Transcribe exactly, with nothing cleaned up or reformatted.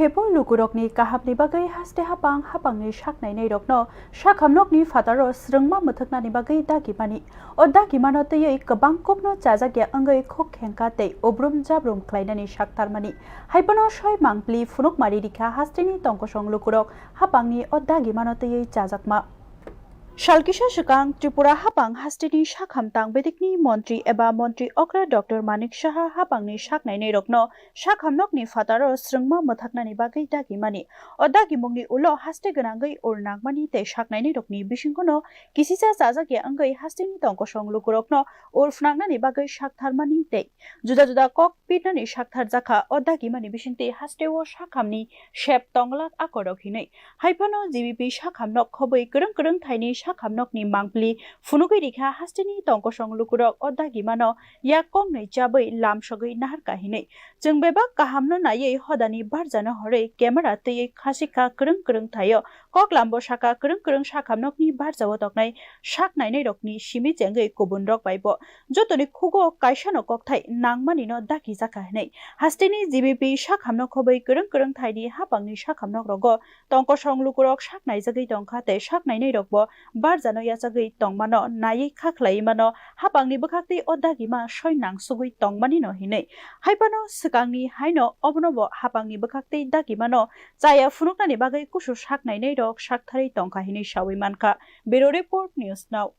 Khepo lukurokni kahamni bagwi haste hapang hapangni sak nainairokno sakhamnokni phataro swrwngma mwthwknani bagwi dagimani. O dagimano twiwi kwbang kokno chajakya wngwi khuk khengkha tei ubrum jabrum khlainani saktharmani. Haiphano soi mangpli phunukmari rikha hasteni tongkosong lukurok hapangni o dagimano twiwi chajakma. Salkisa swkang Tripura hapang hasteni sakham tang bedekni montri eba montri okra Doctor Manik Saha hapangni sak nainairokno sakhamnokni phataro swrwngma mwthaknani bagwi dagimani. O dagimungni ulo haste gwnangwi ur nangmani tei sak nainairokni bisingono kisisa chajakya wngwi hasteni tongkosong lukurokno ur phnangnani bagwi saktharmani tei juda juda kok pitnani saktharjakha. O dagimani bisingtwi hasteo sakhamni sep tonglak akorok hinwi. Haiphano G B P sakhamnok khobwi kwrwng kwrwng thaini sakhamnokni mangpli phunugwi rikha hasteni tongkosong lukurok o dagimano yak koknwi chabwi lamsogwi naharkha hinwi. Chwng bebak kahamno naiwi hodani barjano horwi camera twiwi khasikha kwrwng kwrwng thaio. Koklambo saka kwrwng kwrwng sakhamnokni barjao toknai sak nainairokni simi chengwi kubunrok baibo. Jotoni khugo kaisano kokthai nangmanino dagijakha hinwi. Hasteni G B P sakhamno khobwi kwrwng kwrwng thaini hapangni sakhamnokrogo tongkosong lukurok sak naijagwi tongkha tei sak nainairokbo barjano yachagwi tongmano naiwi kha khlaiwi mano hapangni bwkhaktwi o dagima soi nangsugwi tongmanino hinwi. Haiphano swkangni haino obonobo hapangni bwkhaktwi dagimano chaya phunuknani bagwi kusu sak nainairok saktharwi tongkha hinwi sawi mankha. Bureau Report, News Now.